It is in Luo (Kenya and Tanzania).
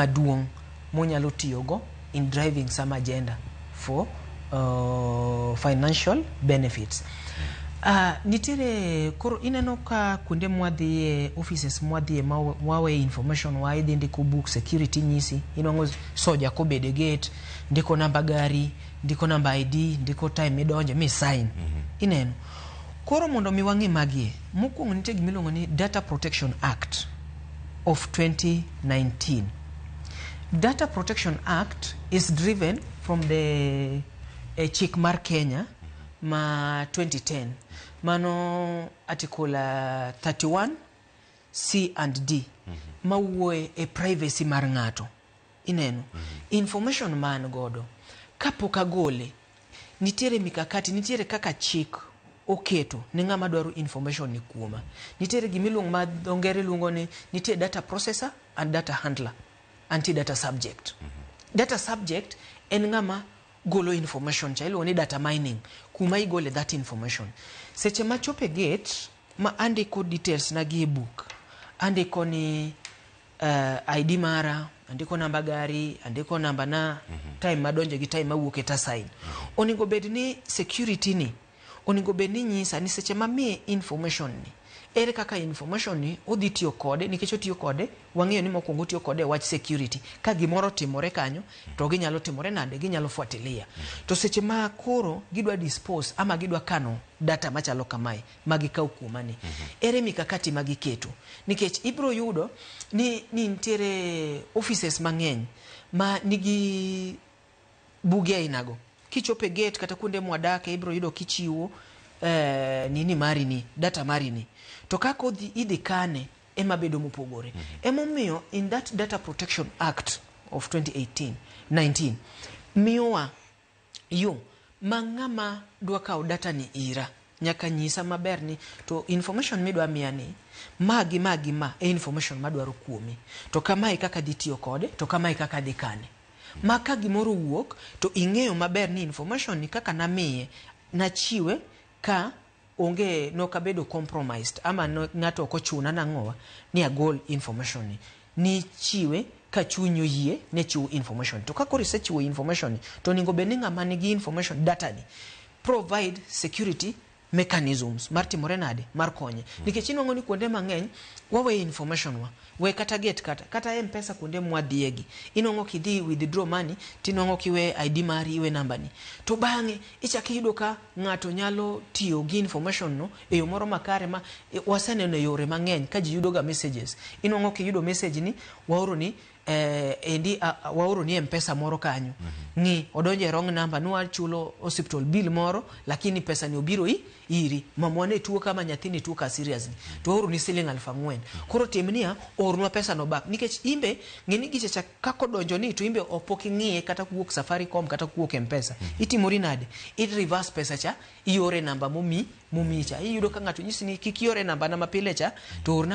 Maduong' monyalo tiyogo in driving some agenda for financial benefits. Nitiere koro ineno ka kuonde mwadhiye, offices mwadhiye ma wawe information wa, idhi ndiko book, security nyisi, inwang'o soja kobedo e gate, ndiko namba gari, ndiko namba ID, ndiko time midonje mi sign. Ineno koro mondo mi wang'i magie, mokwongo nitie gimiluongo ni Data Protection Act of 2019. Data Protection Act is driven from the chik mar Kenya ma 2010. Mano Article 31 C and D mawuoye e privacy mar ng'ato. Ineno information ma an godo kapok agole, nitiere mikakati, nitiere kaka chik oketo ne ng'ama dwaro information ni kuoma. Nitiere gimiluongo ma dho ngere luongo ni nitie data processor and data handler, anti data subject. Data subject en ng'ama golo information cha, iluongo ni data mining, kuma igole that information. Seche ma chopo e gate ma andiko details na gi e book, andiko ni ID mara, andiko namba gari, andiko namba na, time madonje gi time mawuok e ta sign. Onego bed ni security ni onego bed ni nyisa ni seche ma miye information ni, ere kaka information ni odhi tiyo kode, nikech otiyo kode, wang'eyo ni mokwongo otiyo kode e wach security. Ka gimoro otimore kanyo to ginyalo timore nade, ginyalo fuatilia. To seche ma koro gidwa dispose ama gidwa kano data machalo kamae ma gikaw kuoma ni, ere mikakati ma giketo? Nikech ibiro yudo ni nitiere offices mang'eny ma nigi buge ainago. Kichopo e gate kata kuonde mwadake, ibiro yudo kichiwo nini mari ni, data mari ni, to kaka odhi idhi kane ema bedo mopogore. Emomiyo in that Data Protection Act of 2018 19 miyowa yo ma ng'ama dwa kawo data ni ira nyaka nyisa maber ni to information midwa miya ni ma gi ma gi ma e information madwaro kuomi, to kamae kaka adhi tiyo kode, to kamae kaka adhi kane, ma ka gimoro owuok to ing'eyo maber ni information ni kaka namiye nachiwe ka onge nokabedo compromised ama no, ng'ato ok ochuna nang'owa ni agol information ni, nichiwe ka chuny oyie ne chiwo information. To ka koro isechiwo information ni, to onego bed ni ng'ama nigi information data ni provide security mechanisms mar timore nade mar konye, nikech inwang'o ni kuonde mang'eny waweyo information wa we kata gate kata M-Pesa, kuonde mwadhiegi inwang'o kidhi withdraw money tinwang'o kiwe ID mari, iwe namba ni, to bang'e ichak iyudo ka ng'ato nyalo tiyo gi information no e yo moro makare ma waseneno e yore mang'eny ka ji yudo ga messages. Inwang'o kiyudo message ni waoro ni endi waoro ni M-Pesa moro kanyo, ng'i odonjo e wrong number, nwachulo hospital bill moro, lakini pesa ni obiro iri, mamwa ne tuo kama, nyathini tuo ka seriously, to waoro ni siling 4,000, koro tim niya, ornwa pesa no back, nikech imbe ng'e ni gicha cha kako donjo ni to imbe pok ing'iye kata kuwuok Safaricom kata kuwuok M-Pesa. Itimori nade? I reverse pesa cha, iore namba momi cha. Iyudo ka ng'ato nyisi ni kik iore namba na mapile cha to orna.